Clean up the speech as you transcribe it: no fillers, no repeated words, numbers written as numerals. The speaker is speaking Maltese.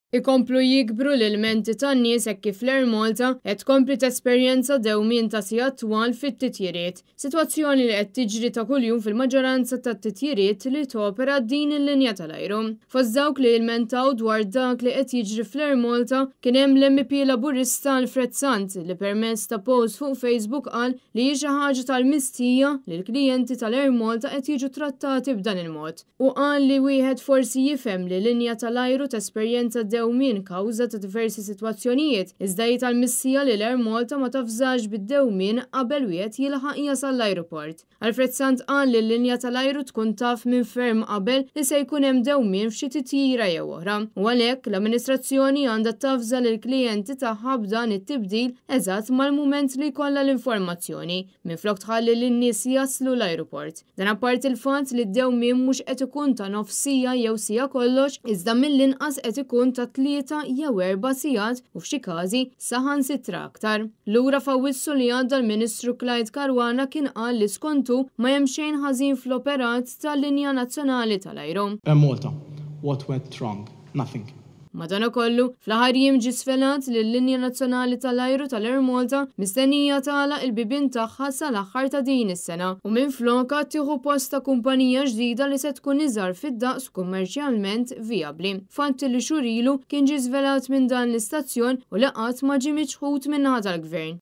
Ikomplu jikbru l-ilmenti tan-nies hekk kif l-Air Malta qed tkompli tesperjenza dewmien ta' sigħat twal fit-titjiriet. Sitwazzjoni li qed tiġri ta' kuljum fil-maġġoranza tat-titjiriet li topera din il-linja tal-ajru. Fost dawk li ilmentaw dwar dak li qed jiġri fl-Air Malta kien hemm l-MEP Laburista Alfred Sant li permezz ta' post fuq Facebook qal li hi xi ħaġa tal-mistħija li l-klijenti tal-Air Malta qed jiġu trattati b'dan il-mod. Hu qal li wieħed forsi jifhem li linja tal-ajru tesperjenza dewmien kawża ta' diversi sitwazzjonijiet, iżda hi tal-missija li l-Air Malta ma tavżax bid-dewmien qabel wieħed jilħaq jasal l-ajruport. Alfred Sant qal li l-linja tal-ajru tkun taf minn ferm qabel li se jkun hemm dewmien f'xi titjira jew oħra u għalhekk l-amministrazzjoni għandha tavża lill-klijenti tagħha b'dan it-tibdil eżatt mal-mument li jkollha l-informazzjoni minflok tħalli lin-nies jaslu l-ajruport. Dan apparti l-fatt li d-dewmien mhux qed ikun ta' nofs siegħa jew siegħa kollox, iżda mill-inqas qed ikun ta' tlieta jew erba' sigħat u f'xi każi saħansitra aktar. Lura f'Awwissu li għadda l-Ministru Clyde Caruana kien qal li skont hu ma hemm xejn ħażin fl-operat tal-linja nazzjonali tal-ajru. Air Malta, what went wrong? Nothing. Madanakollu, fl-aħħar jiem ġie svelat li l-linja nazzjonali tal-ajru tal-Air Malta mistennija tagħlaq il-bibien tagħha sal-aħħar ta' din is-sena u minflokha tieħu post ta' kumpanija ġdida li se tkun iżgħar fid-daqs u kummerċjalment vijabbli. Fatt li xhur ilu kien ġie żvelat minn dan l-istazzjon u li qatt ma ġie miċħud min-naħa tal-Gvern.